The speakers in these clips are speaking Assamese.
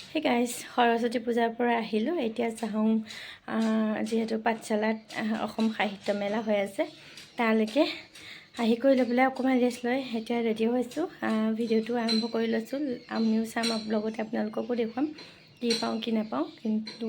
সেই গাইজ, সৰস্বতী পূজাৰ পৰা আহিলোঁ। এতিয়া যাওঁ, যিহেতু পাঠশালাত অসম সাহিত্য মেলা হৈ আছে, তালৈকে আহি কৰি লৈ পেলাই অকণমান ৰেষ্ট লৈ এতিয়া ৰেডি হৈছোঁ। ভিডিঅ'টো আৰম্ভ কৰি লৈছোঁ। আমিও চাম, লগতে আপোনালোককো দেখুৱাম কি পাওঁ কি নাপাওঁ। কিন্তু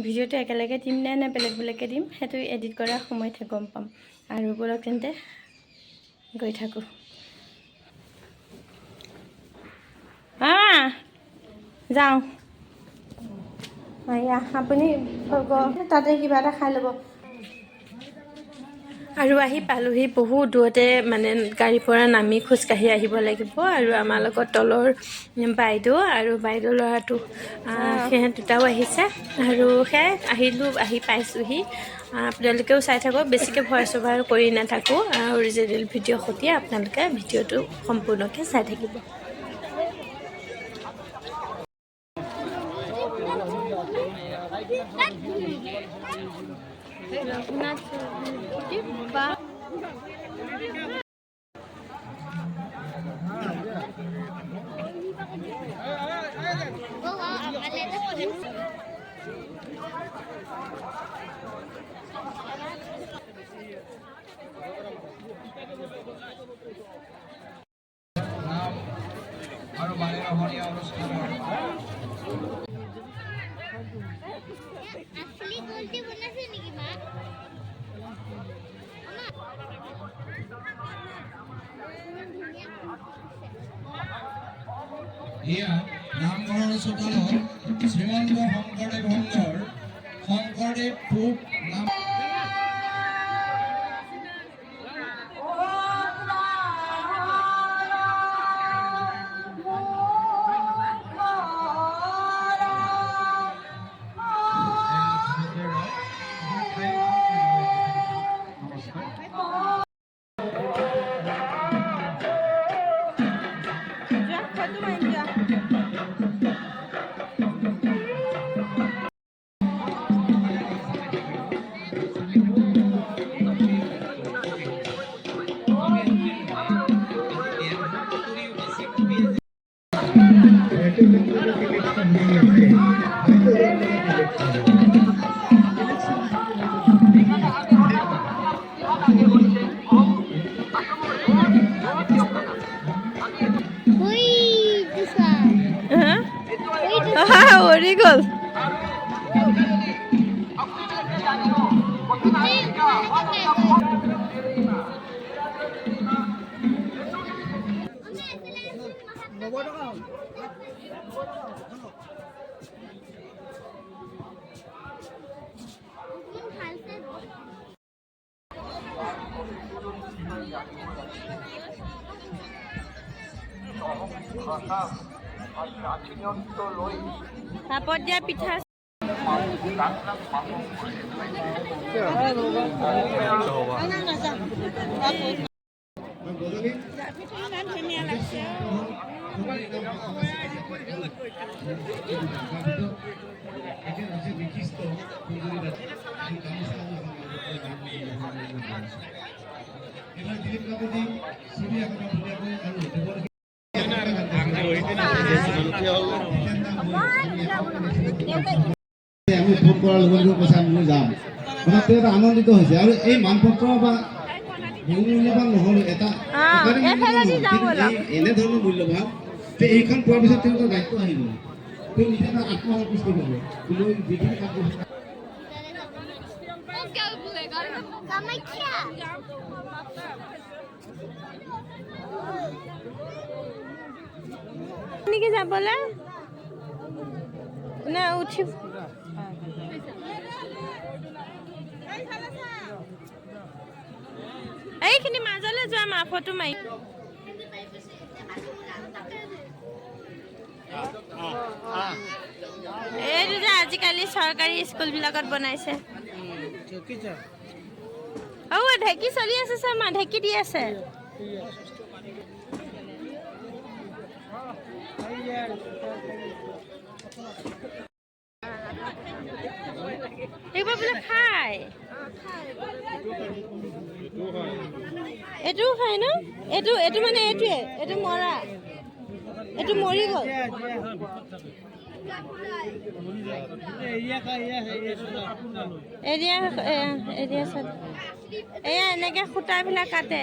ভিডিঅ'টো একেলগে দিম নে নে বেলেগ বেলেগকৈ দিম, সেইটো এডিট কৰাৰ সময়তহে গম পাম। আৰু ব'লক তেন্তে, গৈ থাকোঁ। যাওঁ। এয়া আপুনি তাতে কিবা এটা খাই ল'ব। আৰু আহি পালোহি বহুত দূৰতে, মানে গাড়ীৰ পৰা নামি খোজকাঢ়ি আহিব লাগিব। আৰু আমাৰ লগত তলৰ বাইদেউ আৰু বাইদেউ ল'ৰাটো, সিহঁত দুটাও আহিছে। আৰু সেয়াই আহিলোঁ, আহি পাইছোঁহি। আপোনালোকেও চাই থাকক। বেছিকৈ ভইচ অভাৰ কৰি নাথাকোঁ। অৰিজিনেল ভিডিঅ' সৈতে আপোনালোকে ভিডিঅ'টো সম্পূৰ্ণকৈ চাই থাকিব। নাম আৰু বাৰেৰহণীয়া অনুষ্ঠানৰ আচলি গলটি বনাইছে নেকি মা? আমা ইমান ধুনীয়া। এয়া নামঘৰৰ চোতালত শ্ৰীমন্ত শংকৰদেৱ সংঘৰ শংকৰদেৱ পূব নাম নমস্কাৰ। যোৱা, ফটো মাৰিম, যোৱা। হুই চোৱা। হা? হুইটো। উৰি গ'ল। গোটেই ওপৰলৈকে পাই গ'ল। আমি এইফালে আছো। অকমান ভালছে। ভাপত দিয়া পিঠা। ইমান ধুনীয়া লাগছে। এইবাৰ দিলীপ কাকতি ছবি এখন ধুনীয়াকৈ আৰু আমি ফোন কৰাৰ লগে লগে কৈছে, আমি যাম। অৰ্থাৎ তেওঁ এটা আনন্দিত হৈছে। আৰু এই মানপত্ৰ বা বহু মূল্যৱান নহ'লেও এটা একাডেমিক এইফালেদি মূল্যৱান যাওঁ। কিন্তু ব'লক। এই এনেধৰণৰ মূল্যৱান যে এইখন পোৱাৰ পিছত তেওঁৰ এটা দায়িত্ব আহি গ'ল। তেওঁ নিজে এটা আত্মসন্তুষ্টি পাব, কিন্তু যিখিনি কাৰ্যসূচী কামাখ্যা। নেকি যাবলৈ না উঠি? এইখিনি মাজলৈ যোৱা মা, ফটো মাৰি। এইটো যে আজিকালি চৰকাৰী স্কুলবিলাকত বনাইছে। অ, ঢেঁকী চলি আছে ছাৰ মা, ঢেঁকী দি আছে। এইবোৰ বোলে খায়, এইটোও খায় ন? এইটো মানে এইটোৱে, এইটো মৰা। এইটো মৰি গ'ল। এৰিয়া এৰিয়া চাদ, এয়া এনেকে সূতাবিলাক কাটে।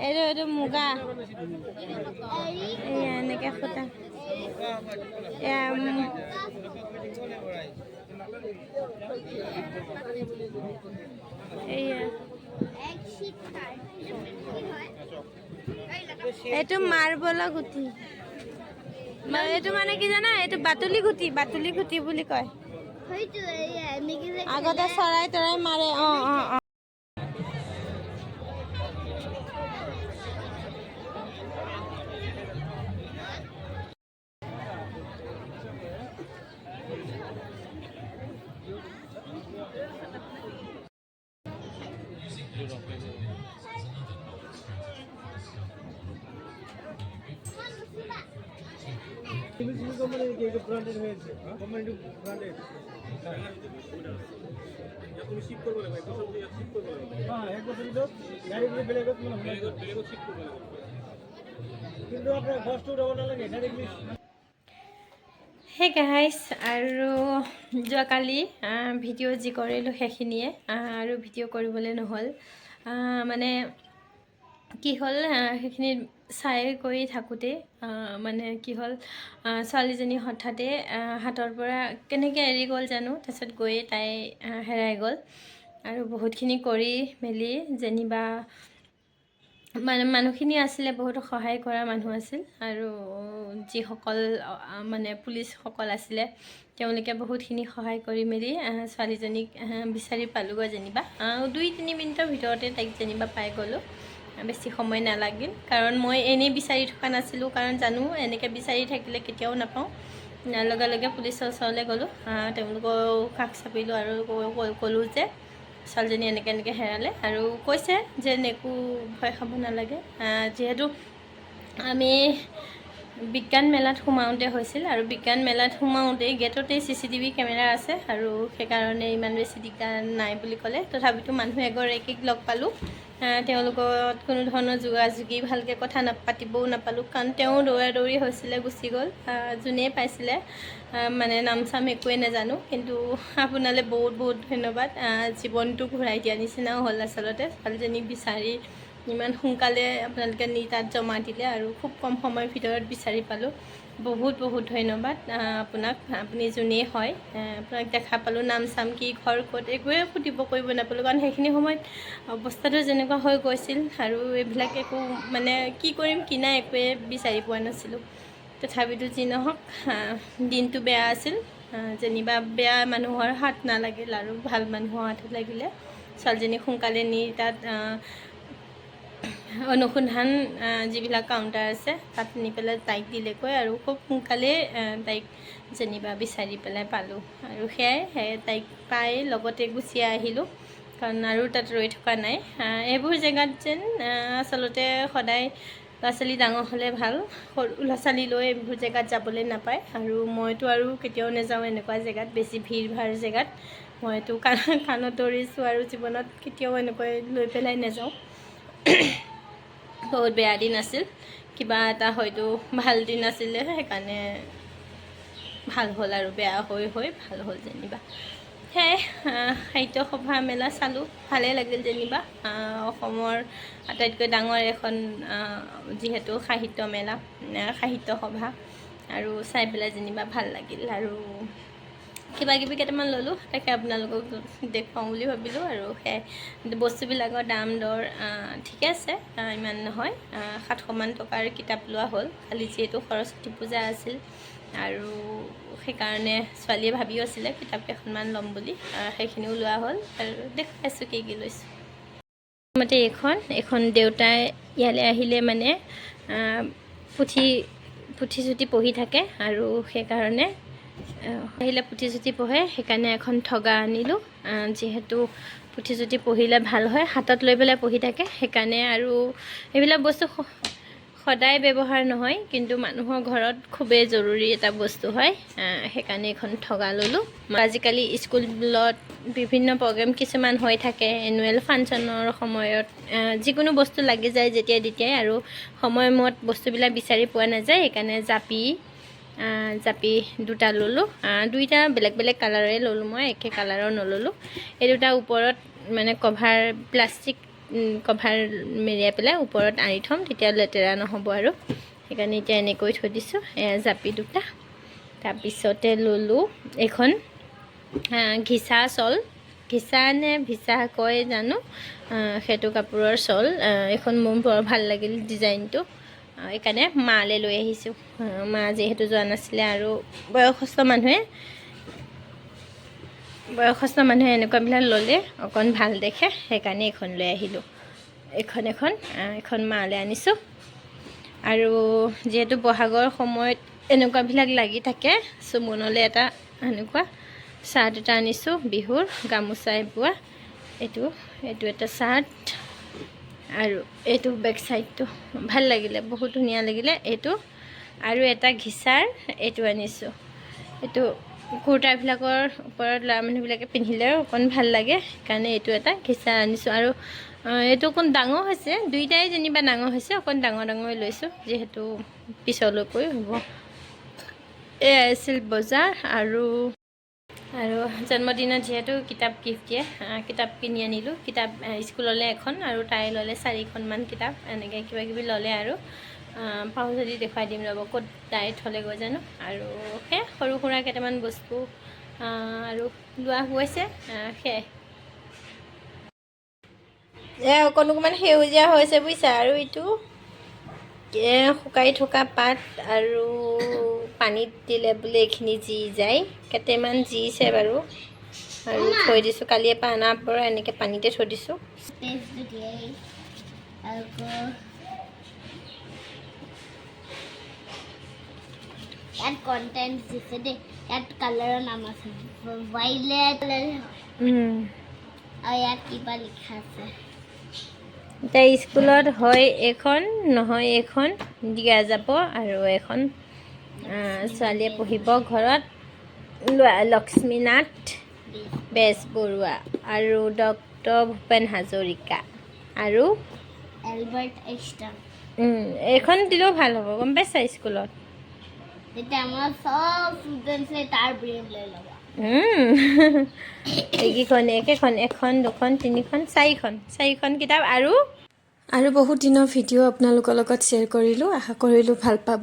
এইটো এইটো মুগা, এয়া এনেকে সূতা। এয়া এয়া এইটো মাৰ্বলৰ গুটি। এইটো মানে কি জানা, এইটো বাতুলি গুটি, বাতুলি গুটি বুলি কয়। আগতে চৰাই তৰাই মাৰে। অ অ অ হে গাইছ, আৰু যোৱাকালি ভিডিঅ' যি কৰিলোঁ সেইখিনিয়ে, আৰু ভিডিঅ' কৰিবলৈ নহ'ল। মানে কি হ'ল, সেইখিনি চাই কৰি থাকোঁতেই মানে কি হ'ল, ছোৱালীজনী হঠাতে হাতৰ পৰা কেনেকৈ এৰি গ'ল জানো, তাৰপিছত গৈয়ে তাই হেৰাই গ'ল। আৰু বহুতখিনি কৰি মেলি যেনিবা মানে মানুহখিনি আছিলে, বহুত সহায় কৰা মানুহ আছিল, আৰু যিসকল মানে পুলিচসকল আছিলে তেওঁলোকে বহুতখিনি সহায় কৰি মেলি ছোৱালীজনীক বিচাৰি পালোঁগৈ যেনিবা। 2-3 মিনিটৰ ভিতৰতে তাইক যেনিবা পাই গ'লোঁ, বেছি সময় নালাগিল। কাৰণ মই এনেই বিচাৰি থকা নাছিলোঁ, কাৰণ জানো এনেকৈ বিচাৰি থাকিলে কেতিয়াও নাপাওঁ। লগে লগে পুলিচৰ ওচৰলৈ গ'লোঁ, তেওঁলোকৰ কাষ চাপিলোঁ আৰু ক'লোঁ যে ছোৱালীজনী এনেকৈ এনেকৈ হেৰালে, আৰু কৈছে যে একো ভয় খাব নালাগে, যিহেতু আমি বিজ্ঞান মেলাত সোমাওঁতে হৈছিল, আৰু বিজ্ঞান মেলাত সোমাওঁতেই গেটতেই CCTV camera আছে, আৰু সেইকাৰণে ইমান বেছি দিগদাৰ নাই বুলি ক'লে। তথাপিতো মানুহ এগৰাকীক লগ পালোঁ, তেওঁলোকত কোনো ধৰণৰ যোগাযোগী ভালকৈ কথা নাপাতিবও নাপালোঁ, কাৰণ তেওঁ দৌৰা দৌৰি হৈছিলে, গুচি গ'ল। যোনেই পাইছিলে মানে নাম চাম একোৱেই নাজানো, কিন্তু আপোনালৈ বহুত বহুত ধন্যবাদ। জীৱনটো ঘূৰাই দিয়া নিচিনাও হ'ল আচলতে। ছোৱালীজনীক বিচাৰি ইমান সোনকালে আপোনালোকে নি তাত জমা দিলে, আৰু খুব কম সময়ৰ ভিতৰত বিচাৰি পালোঁ। বহুত বহুত ধন্যবাদ আপোনাক, আপুনি যোনেই হয়। আপোনাক দেখা পালোঁ, নাম চাম কি, ঘৰ ক'ত একোৱে সুধিব কৰিব নাপালোঁ, কাৰণ সেইখিনি সময়ত অৱস্থাটো যেনেকুৱা হৈ গৈছিল, আৰু এইবিলাক একো মানে কি কৰিম কি নাই একোৱে বিচাৰি পোৱা নাছিলোঁ। তথাপিতো যি নহওক, দিনটো বেয়া আছিল, যেনিবা বেয়া মানুহৰ হাত নালাগিল আৰু ভাল মানুহৰ হাতত লাগিলে। ছোৱালীজনী সোনকালে নি তাত অনুসন্ধান যিবিলাক কাউণ্টাৰ আছে তাত নি পেলাই তাইক দিলেগৈ, আৰু খুব সোনকালেই তাইক যেনিবা বিচাৰি পেলাই পালোঁ। আৰু সেয়াই তাইক পাই লগতে গুচি আহিলোঁ, কাৰণ আৰু তাত ৰৈ থকা নাই। এইবোৰ জেগাত যেন আচলতে সদায় ল'ৰা ছোৱালী ডাঙৰ হ'লে ভাল, সৰু ল'ৰা ছোৱালী লৈ এইবোৰ জেগাত যাবলৈ নাপায়। আৰু মইতো আৰু কেতিয়াও নাযাওঁ এনেকুৱা জেগাত, বেছি ভিৰ ভাৰ জেগাত। মইতো কাণত ধৰিছোঁ আৰু জীৱনত কেতিয়াও এনেকৈ লৈ পেলাই নাযাওঁ। বহুত বেয়া দিন আছিল, কিবা এটা হয়তো ভাল দিন আছিলে, সেইকাৰণে ভাল হ'ল, আৰু বেয়া হৈ হৈ ভাল হ'ল যেনিবা। সেয়াই সাহিত্য সভা মেলা চালোঁ, ভালেই লাগিল যেনিবা। অসমৰ আটাইতকৈ ডাঙৰ এখন যিহেতু সাহিত্য মেলা, সাহিত্য সভা, আৰু চাই পেলাই যেনিবা ভাল লাগিল। আৰু কিবা কিবি কেইটামান ল'লোঁ, তাকে আপোনালোকক দেখুৱাওঁ বুলি ভাবিলোঁ। আৰু সেয়াই বস্তুবিলাকৰ দাম দৰ ঠিকে আছে, ইমান নহয়। 700মান টকাৰ কিতাপ লোৱা হ'ল। কালি যিহেতু সৰস্বতী পূজা আছিল, আৰু সেইকাৰণে ছোৱালীয়ে ভাবিও আছিলে কিতাপ কেইখনমান ল'ম বুলি, সেইখিনিও লোৱা হ'ল। আৰু দেখুৱাইছোঁ কি কি লৈছোঁ। প্ৰথমতে এইখন দেউতাই ইয়ালৈ আহিলে মানে পুথি পুথি চুথি পঢ়ি থাকে, আৰু সেইকাৰণে আহিলে পুথি চুথি পঢ়ে, সেইকাৰণে এখন ঠগা আনিলোঁ। যিহেতু পুথি চুথি পঢ়িলে ভাল হয়, হাতত লৈ পেলাই পঢ়ি থাকে সেইকাৰণে। আৰু এইবিলাক বস্তু সদায় ব্যৱহাৰ নহয়, কিন্তু মানুহৰ ঘৰত খুবেই জৰুৰী এটা বস্তু হয়। সেইকাৰণে এইখন ঠগা ল'লোঁ। আজিকালি স্কুলত বিভিন্ন প্ৰগ্ৰেম কিছুমান হৈ থাকে, এনুৱেল ফাংচনৰ সময়ত যিকোনো বস্তু লাগি যায় যেতিয়াই তেতিয়াই আৰু সময়মত বস্তুবিলাক বিচাৰি পোৱা নাযায়। সেইকাৰণে জাপি দুটা ল'লোঁ। দুইটা বেলেগ বেলেগ কালাৰে ল'লোঁ মই, একে কালাৰৰ নল'লোঁ। এই দুটা ওপৰত মানে কভাৰ, প্লাষ্টিক কভাৰ মেৰিয়াই পেলাই ওপৰত আঁৰি থ'ম, তেতিয়া লেতেৰা নহ'ব আৰু সেইকাৰণে এতিয়া এনেকৈ থৈ দিছোঁ। এয়া জাপি দুটা। তাৰপিছতে ল'লোঁ এইখন ঘিচা চল, ঘিচা নে ভিচা কয় জানো, সেইটো কাপোৰৰ চল। এইখন মোৰ বৰ ভাল লাগিল ডিজাইনটো, সেইকাৰণে মালৈ লৈ আহিছোঁ। মা যিহেতু যোৱা নাছিলে আৰু বয়সস্থ মানুহে এনেকুৱাবিলাক ল'লে অকণ ভাল দেখে, সেইকাৰণে এইখন লৈ আহিলোঁ। এখন মালৈ আনিছোঁ। আৰু যিহেতু বহাগৰ সময়ত এনেকুৱাবিলাক লাগি থাকে, চুমনলৈ এটা এনেকুৱা চাৰ্ট এটা আনিছোঁ, বিহুৰ গামোচা বোৱা। এইটো এটা চাৰ্ট আৰু এইটো বেক চাইডটো ভাল লাগিলে, বহুত ধুনীয়া লাগিলে এইটো। আৰু এটা ঘিচাৰ এইটো আনিছোঁ। এইটো কুৰ্তাবিলাকৰ ওপৰত ল'ৰা মানুহবিলাকে পিন্ধিলেও অকণ ভাল লাগে, সেইকাৰণে এইটো এটা ঘিচা আনিছোঁ। আৰু এইটো অকণ ডাঙৰ হৈছে, দুইটাই যেনিবা ডাঙৰ হৈছে, অকণ ডাঙৰ ডাঙৰে লৈছোঁ যিহেতু পিছলৈকৈ হ'ব। এয়াই আছিল বজাৰ। আৰু জন্মদিনত যিহেতু কিতাপ গিফ্ট দিয়ে, কিতাপ কিনি আনিলোঁ। কিতাপ স্কুললৈ এখন আৰু তাই ল'লে চাৰিখনমান কিতাপ, এনেকৈ কিবা কিবি ল'লে। আৰু পাওঁ যদি দেখুৱাই দিম ৰ'ব, ক'ত তাই থ'লেগৈ জানো। আৰু সেয়া সৰু সুৰা কেইটামান বস্তু আৰু লোৱা হৈছে, সেয়াই। অকণ অকণমান সেউজীয়া হৈছে বুজিছা। আৰু এইটো শুকাই থকা পাত আৰু পানীত দিলে বোলে এইখিনি জি যায়। কেইটামান জিছে বাৰু আৰু থৈ দিছোঁ। কালিৰ পৰা অনাৰ পৰা এনেকৈ পানীতে থৈ দিছোঁ। পেজটো দিয়ে আকৌ ইয়াত কণ্টেণ্ট দিছে দেই। ইয়াত কালাৰৰ নাম আছে, ভাইলেট আৰু ইয়াত কিবা লিখা আছে। এতিয়া স্কুলত হয় এইখন নহয় এইখন দিয়া যাব আৰু এখন ছোৱালীয়ে পঢ়িব ঘৰত। লক্ষ্মীনাথ বেজবৰুৱা আৰু ডক্টৰ ভূপেন হাজৰিকা আৰু এলবাৰ্ট আইনষ্টাইন। এইখন দিলেও ভাল হ'ব, গম পাইছা, স্কুলত। তেতিয়া আমাৰ চব ষ্টুডেণ্টছে তাৰ ব্ৰেইন লৈ ল'ব। এইকেইখন একেখন, এখন, দুখন, তিনিখন, চাৰিখন, চাৰিখন কিতাপ আৰু আৰু বহুত দিনৰ ভিডিঅ' আপোনালোকৰ লগত শ্বেয়াৰ কৰিলোঁ। আশা কৰিলোঁ ভাল পাব।